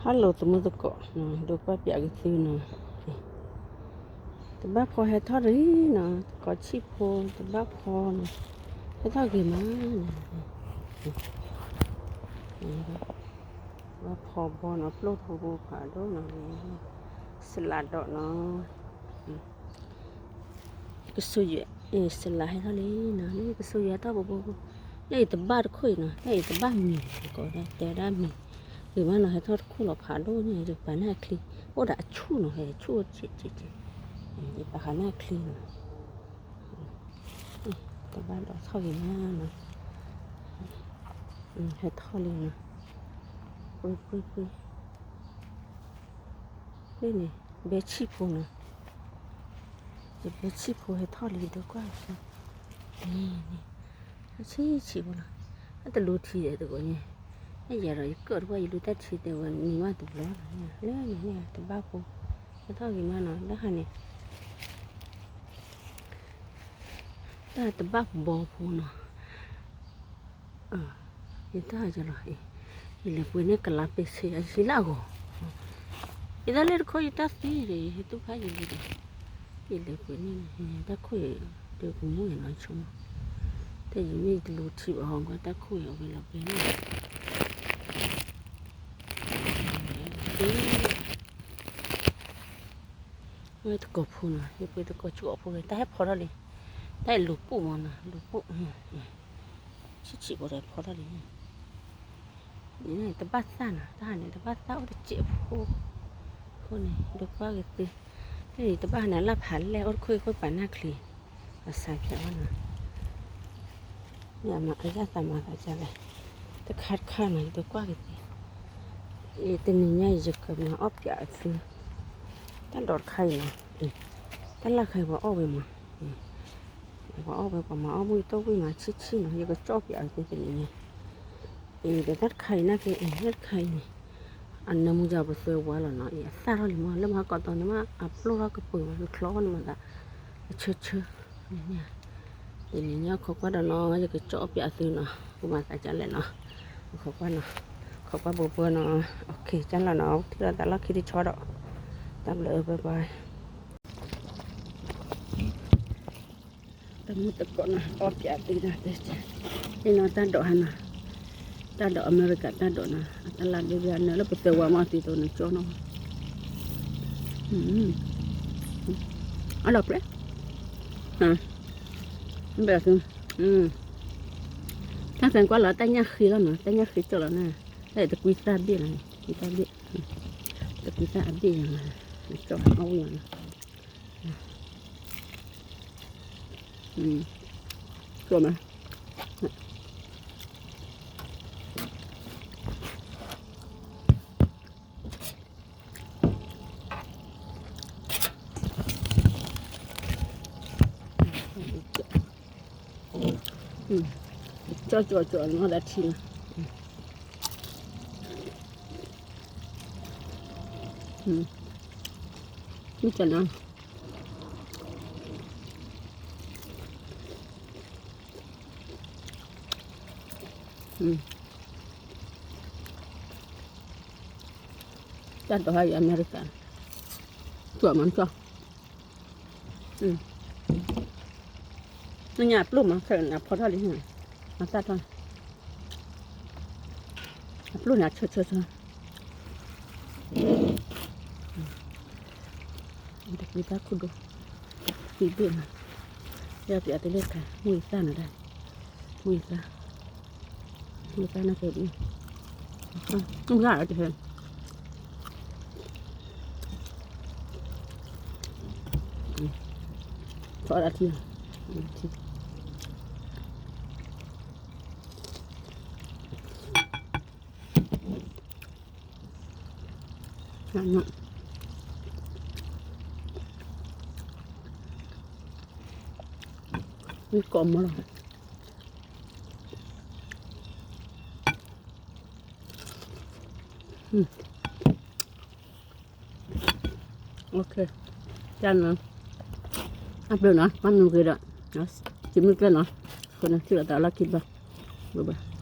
Hello သမုသကိး, ဒိးကွၢ်ပၠးက့ၤသုနီၤ, တဘၣ်ဖီဟဲထီၣ်တဂ့ၤနီၤ, သကိးဆံၣ်ဖိ တဘၣ်ဖီနီၤ, ဟဲထီၣ်ဂ့ၤမးနီၤ, ဘၣ်ဖီဘီနီၤ, ပျိၢ်ဖိဘိဖးဒိၣ်နီၤ, စလးဒီးနီၤ ကစူၤယွဲၣ်, စလးဟဲထီၣ်လံနီၤ, ကစူၤယွဲၣ်ဟဲထီၣ်ဘိဘိဘိ, လၢအံၤတဘၣ်တခိၣ်အံၤနီၤ, လၢအံၤတဘၣ်မံၤ, သကိးတဲဝဲဒၣ်မံၤ, ဂ့ၤမးနီၤ, ဟဲထီၣ်တခိၣ်လီၤဖးဒိၣ်န့ၣ်, ယပာ်န့ၢ်အချံ, အိၣ်ဒီးအဆူၣ်နီၤ, ဟဲဆူၣ်အိၣ်က့ၤက့ၤက့ၤ, ယပာ်ဃာ်န့ၢ်အချံနီၤ, တဘၣ်ဒီးထီၣ်ဂ့ၤမးနီၤ, ဟဲထီၣ်လံနီၤ, ပှ့ၤပှ့ၤပှ့ၤ န့ၣ်န့ၣ် ဘဲဆံၣ်ဖိနီၤ, ယဘဲဆံၣ်ဖိဟဲထီၣ်လံ ဒိးကွၢ်, န့ၣ်န့ၣ်, ဆံၣ်ဆံၣ်ဖိလီၤ, အတလူထံဒီးသကိးန့ၣ်, အဲၣ်ယၤဒီးယကၢၣ်တကွၢ်ယလူတၢ်ထံတဲဝဲနံၤမးတဘျီ, လၢန့ၣ်န့ၣ် တဘၣ်ဖိ, ဟဲထီၣ်ဂ့ၤမးနီၤ, လၢဟါန့ၣ် တၢ်တဘၣ်ဘီဖိနီၤ, ယတၢ်ယလီၤ, ယလဲၤပှ့ၤန့ၢ်ကလါပဲဆ့အယံၤလၢအဂီၢ်, ယတၢ်လၢတခီယတၢ်သံဒီး ယဟဲတူၢ်ဖးယံၤလံဒီး, ယလဲၤပှ့ၤန့ၢ် တၢ်ခိၣ်အံၤ ဒုးကမူၣ်အံၤနီၤဆိ, တဲယမ့ၢ်တလူထံဘၣ်ဟီ ကွၢ်တၢ်ခိၣ်အံၤအဝဲလီၤပှ့ၤန့ၢ် ဝဲသကိးဖိနီၤ, ယပှ့ၤသကိးဆူအဖိလံ တၢ်ဟဲဖီထီၣ်လံ, တၢ်အံၤလူၤပူၣ်မးနီၤ, လူၤပူၣ်, ဆံးဆံးဖိဒီးဖီထီၣ်လံ, တဘၣ်သၣ်နီၤ, တၢ်ဟးန့ၣ် တဘၣ်သၣ်အိၣ်တစဲးဖိ, အဃိန့ၣ် ဒိးကွၢ်က့ၤသု, တဘၣ်န့ၣ်လၢဖးလဲၢ်အိၣ်တခိၣ်အံၤခိၣ်ပာ်နၢ်ချံ, အစးဖျဲးဝဲနီၤ မ့ၢ်အမၤအယၣ်သးမၤသးဒ်လဲၣ်, တခါတခါနီၤ ယဒိးကွၢ်က့ၤသ့, တနံၤညါအံၤ ယကမၤအီၣ်ပၠးအသု, တၢ်ဒိးတခါအံၤနီၤ, တၢ်လၢ်ခါအံၤပှၤအီၣ်ဝဲမး, ပှၤအီၣ်ဝဲ ပှၤမၤအီၣ်မူတဝံၣ်မး ဆံးဆံးနီၤ, ယကကၠီၣ်ပၠးအသုတနံၤညါ, အံၤဒီးတၢ်တခါအံၤနာ်က့ အံၤတၢ်တခါအံၤန့ၣ်, အနၢမူယၤပသွဲဝါလီၤနီၤ, အံၤအသၣ်ထီၣ်လံမး လၢမၤဟးကီးတီၤန့ၣ်မး အပျိၢ်ထီၣ်ကပၢၤမး ကချီန့ၣ်မးသး, အဆၢဆၢ တနံၤညါခိးကွၢ်ဒီးနီၤ ယကကၠီၣ်ပၠးသုနီၤ ကမၤသးဒ်လဲၣ်နီၤ, ခိးကွၢ်နီၤ, ခိးကွၢ်ဘိဘိနီၤ, ကၠၢ်လီၤနီၤ ထံၣ်လိာ်သးလီၢ်ခံတဆီဒီး, တၢ်ဘျုး bye bye. တမုၢ်တကိးနီၤ အီၣ်ပၠးသုနီၤ, အံၤနီၤ တၢ်ဒိးဟါနီၤ, တၢ်ဒိးအမဲရကၤတၢ်ဒိးနီၤ, အတၢ်လၢဘျ့ဘျ့နၢ်လၢပသွဲဝါမး သုသိးနကၠီနီၤ, အလီၤပျဲ, ဘဲသု, တၢ်သဲကွၢ်လီၤ တၢ်ညၣ်ဃ့လီၤနီၤ, တၢ်ညၣ်ဃ့ကၠီၣ်လီၤန့ၣ်, တၢ်အံၤတကွံသၣ်ဘ့ၣ်လီၤ, ကွံသၣ်ဘ့ၣ်, တကွံသၣ်အဘ့ၣ်ယၤနီၤ, ကၠီၣ်အီၣ်ဝံၤလီၤနီၤ. ကၠီၣ်မး, ကၠီၣ်ကၠီၣ်ကၠီၣ်နီၤ ဒၣ်ထံနီၤ, မ့ၢ်ကနီၤ တၢ်ဒိးဟါအံၤအမဲရကၤ, ကၠီၣ်မးကၠီၣ်, နညါအပျိၢ်မး ခဲအံၤန့ၣ် အဖီထီၣ်လံ, အသၣ်ထီၣ်, အပျိၢ်န့ၣ် အဆၢဆၢဆၢ တကွံတၢ်ခိၣ်ဒိၣ်, ကွံဘ့ၣ်နီၤ, ယပၠးတလၢခါ မုၢ်ယသၣ်နီၤဒၣ်, မုၢ်ယသၣ်, မုၢ်ယသၣ်နီၤကဲ, မုၢ်ယသၣ်တဟဲ, ထီၣ်ဒၣ်ထံ, ထံ မ့ၢ်ကိးမီၤလီၤ, တၢ်နီၤ, အဘျုးနီၤ မၤနုၤဂ့ၤဒီး, စံးမုၢ်ကျဲနီၤ, အဃိန့ၣ် ထံၣ်လိာ်သးလီၢ်ခံဘၣ်, bye bye.